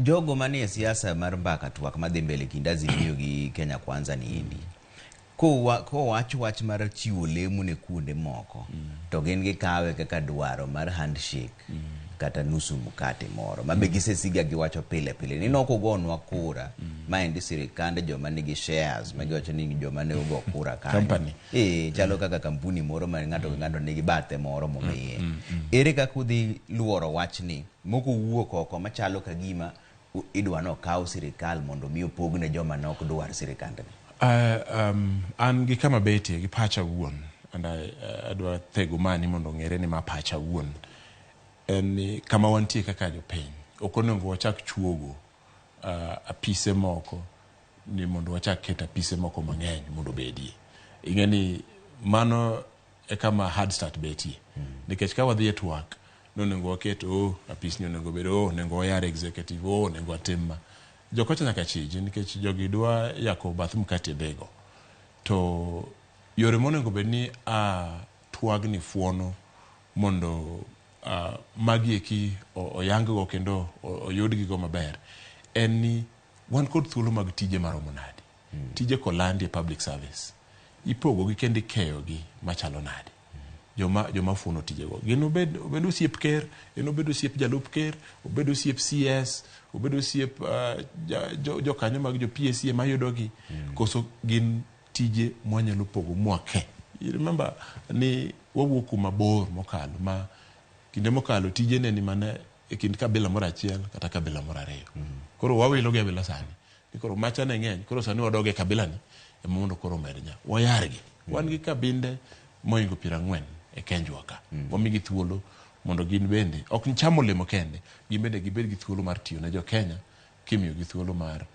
Jogo manie siasa mar mbaka twak madhi mbele kind Azimio gi Kenya Kwanza ni endi. Kowach wach mar chiwo lemo ne kuonde moko to gin gikawe kaka dwaro mar handshake kata nusu mkate moro ma be gisesiga giwacho pile pile ni nokugonwa kura. Maendi sirikand joma nigi shares ma giwacho ni joma ne ogo kura kanyo. Company. Chalo kaka kampuni moro ma ng'ato ka ng'ato nigi bathe moro momiye. Ere kaka udhi luoro wachni moko wuok oko machalo ka gima idwa nokaw sirikal mondo mi opogne joma ne ok dwar sirikandni? An gi kama betie gi pacha wuon and adwa thego mani mondo ong'ere ni ma pacha wuon en ni kama wantie kaka jopiny ok onego wachak chuogo apise moko ni mondo wachak keto apise moko mang'eny mondo obedie. Ing'e ni mano e kama hard start betie nikech ka wadhi e twak nonego waket o apis ni onego bed o onego wayar executive o onego watim ma jokocha nyaka chiji nikech jogi dwa yako bath mkate dhego to yore monego bed ni a twagni fuono mondo magi eki oyang go kendo oyudgi go maber en ni wan kod thuolo mag tije maromo nade. Tije kolandi e public service ipogogi kendo ikeyogi machalo nade. Joma fuono tijego gin obed osiep ker, en obed osiep jalup ker, obed osiep CS, obed osiep jokanyo mag jo PSC ema yudogi koso gin tije mwanyalo pogo mwake. You remember ni wawuok kuma bor mokalo ma kinde mokalo tije ne ni mana e kind kabila moro achiel kata kabila moro ariyo. Koro wawilo gi awila sani ni koro macha ne ng'eny, koro sani wadog e kabila ni ema mondo koro omed nya wayargi. Wan gi kabinde mohingo 40 e Kenjwa ka. Wamigi thuolo mondo gin bende ok chamo olemo kende, gin bende gibed gi thuolo mar tiyo ne jo Kenya kimiyogi thuolo mar